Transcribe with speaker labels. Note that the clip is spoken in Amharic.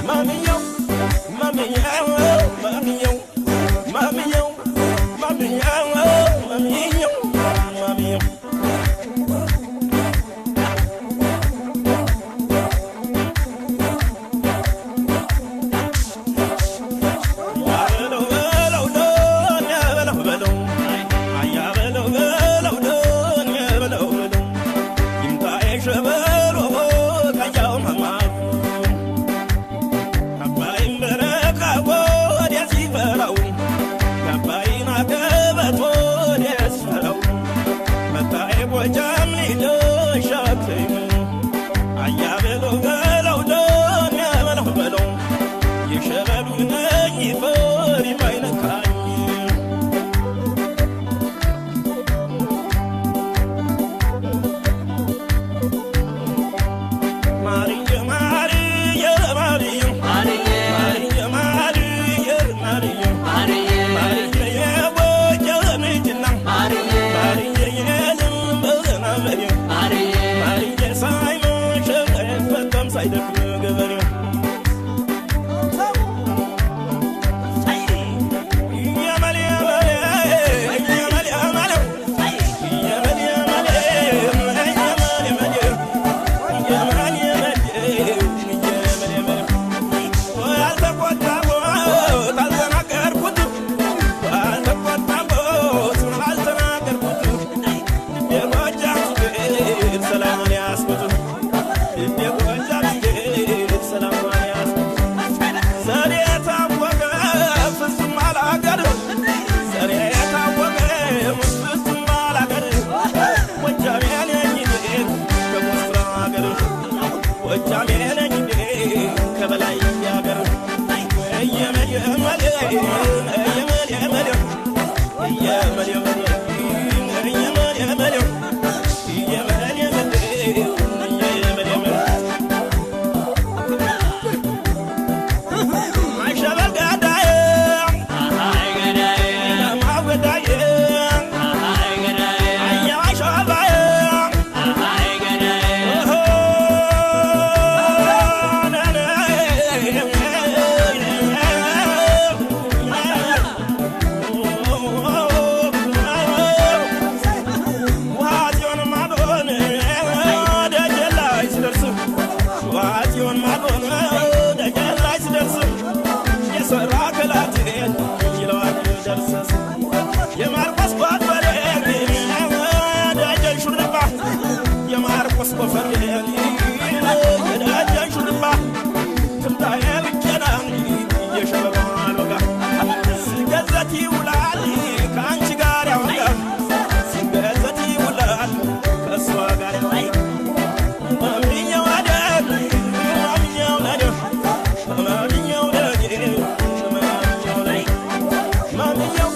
Speaker 1: ማሚየው ማሚየው ማሚየው ማሚየው ማሚየው ማሚየው ማሚየው። ያበለው በለው ዶን ያበለው በለው አያበለው በለው ዶን ያበለው በለው ይምጣ የሸበሎ ቀያው ማማሩ አባይን በረካ ወዲያ ሲፈራው የአባይን አቀበት ወዲያ ሲፈራው መጣ የጎጃም ልጆች ሻክተይሙ አያበለው በለው ዶን ያበለው በለው የሸበሉ ነኝ ፈሪ ማይነካኝ። ማርየ ማርየ ማርየ ማርየ ማርየ ማርየ ማርየ የጎጃም ልጅና ማርየ የልምበና በሬው ማርየ ሳይመሽ አይፈታም ሳይደክም ገበሬው። ዘሬ የታወቀ ፍጹም አላገር፣ ዘሬ የታወቀ ፍጹም አላገር፣ ጎጃሜ ነኝ እኔ ከሞስራ አገር፣ ጎጃሜ ነኝ እኔ ከበላይ አገር። እየመል የመል እየመል የመል እየመል የመል እየመል የመል እየመል የመል እየመል የመል አይሸበል ገዳዬ ማወዳዬ አየው አይሸባዬ። ውሃ ማዶን ደጀን ላይ ስደርስ የሰራ ከላቴን ይለዋል ደርሰስ የማርቆስ ጎፈሬ ደጀን ሹርባ፣ የማርቆስ ጎፈሬ የደጀን ሹርባ ትምጣዬ ብቸና የሸበባ ሎጋ ሲገዘት ይውላል ከአንቺ ጋር ያወጋ፣ ሲገዘት ይውላል ከእሷ ጋር ያወጋ። ማምኛው አደግ ማምኛው አደግ ማምኛው ደግ ማምኛው ላይ ማምኛው